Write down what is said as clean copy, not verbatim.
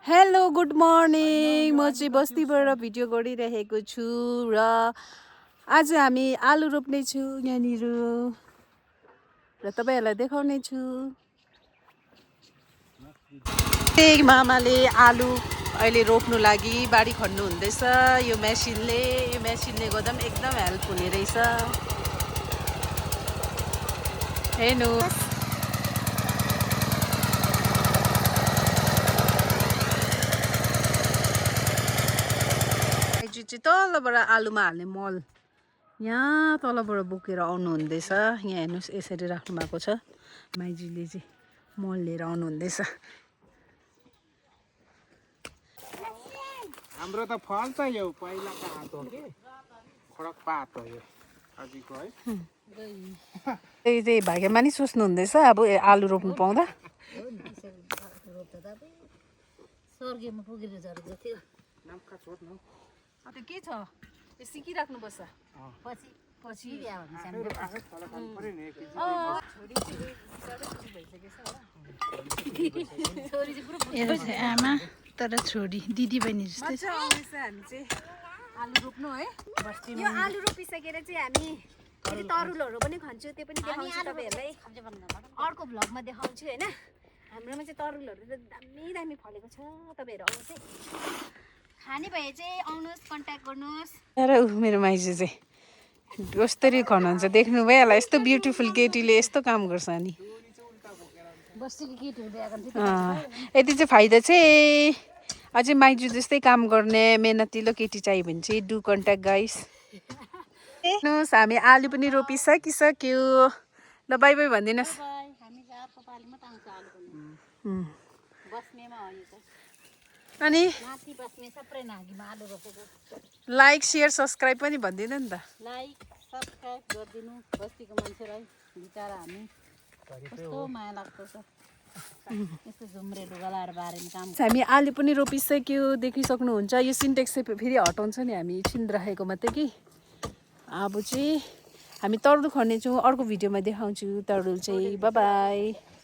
Hello good morning म चाहिँ बस्तीबाट भिडियो गरिरहेको छु र आज हामी आलु रोप्ने छु यहाँनिर र तपाईहरुलाई देखाउने छु। मामाले आलु अहिले रोप्नु लागि बारी खन्नु हुँदैछ। यो मेसिनले गर्दा पनि एकदम हेल्प हुने रहेछ। हेर्नु चाहिँ तलबाट आलुमा हाल्ने मल यहाँ तलबाट बोकेर आउनु हुँदैछ। यहाँ हेर्नुस् यसरी राख्नु भएको छ। माइजूले चाहिँ मल लिएर आउनु हुँदैछ। हाम्रो त फल त यो पहिलाको हात हो के खडक पात हो यो अझैको है। त्यही चाहिँ भाग्यमा नि सोच्नु हुँदैछ अब आलु रोप्नु पाउँदा। स्वर्गीयमा पुगेर झरेको थियो। नामका छोड्नु त्यो के छ यो सिकिराख्नु पर्छ पछि पछि बिहा हुन्छ आफै फल खानु पर्यो नि एक केजी यो चाहिँ आमा तर छोरी दिदी बहिनी जस्तै मजा आउँछ। हामी चाहिँ आलु रोप्नु है यो आलु रोपिसकेर चाहिँ हामी फेरि तरुलहरू पनि खन्छौँ। त्यो पनि देखाउँछु तपाईँहरूलाई अर्को भ्लगमा देखाउँछु होइन। हाम्रोमा चाहिँ तरुलहरू त दामी दामी फलेको छ। तपाईँहरू आउनुहोस् है, खाने भए चाहिँ आउनुहोस्, कन्ट्याक्ट गर्नुहोस्। र मेरो माइजू चाहिँ कस्तरी खनाउँछ देख्नु भइहाल्यो। यस्तो ब्युटिफुल केटीले यस्तो काम गर्छ नि। बस्तीको केटीहरू बिहा गर्छ। यति चाहिँ फाइदा चाहिँ अझै माइजू जस्तै काम गर्ने मेहनतिलो केटी चाहियो भने चाहिँ डु कन्ट्याक्ट गाइस। हेर्नुहोस् हामी आलु पनि रोपिसकिसक्यो। ल बाई बाई भनिदिनुहोस्। हामी अर्को पालिमा त आउँछ आलु पनि बस्नेमा हो यो चाहिँ अनि माथि बस्ने सबै नागीमा आलु रोपेको। लाइक शेयर सब्सक्राइब पनि भनिदिनु नि त। लाइक सब्सक्राइब गरिदिनु। बस्तीको मान्छेलाई बिचारा हामी कस्तो माया लाग्दो छ यस्तो झुम्रे लुगा लाएर बारीमा काम। हामी आलु पनि रोपिसक्यो देखिसक्नुहुन्छ। यो सिन्टेक्स चाहिँ फेरि हटाउँछ नि हामी एकछिन राखेको मात्रै कि। अब चाहिँ हामी तरुल खन्नेछौँ। अर्को भिडियोमा देखाउँछु तरुल चाहिँ। By by.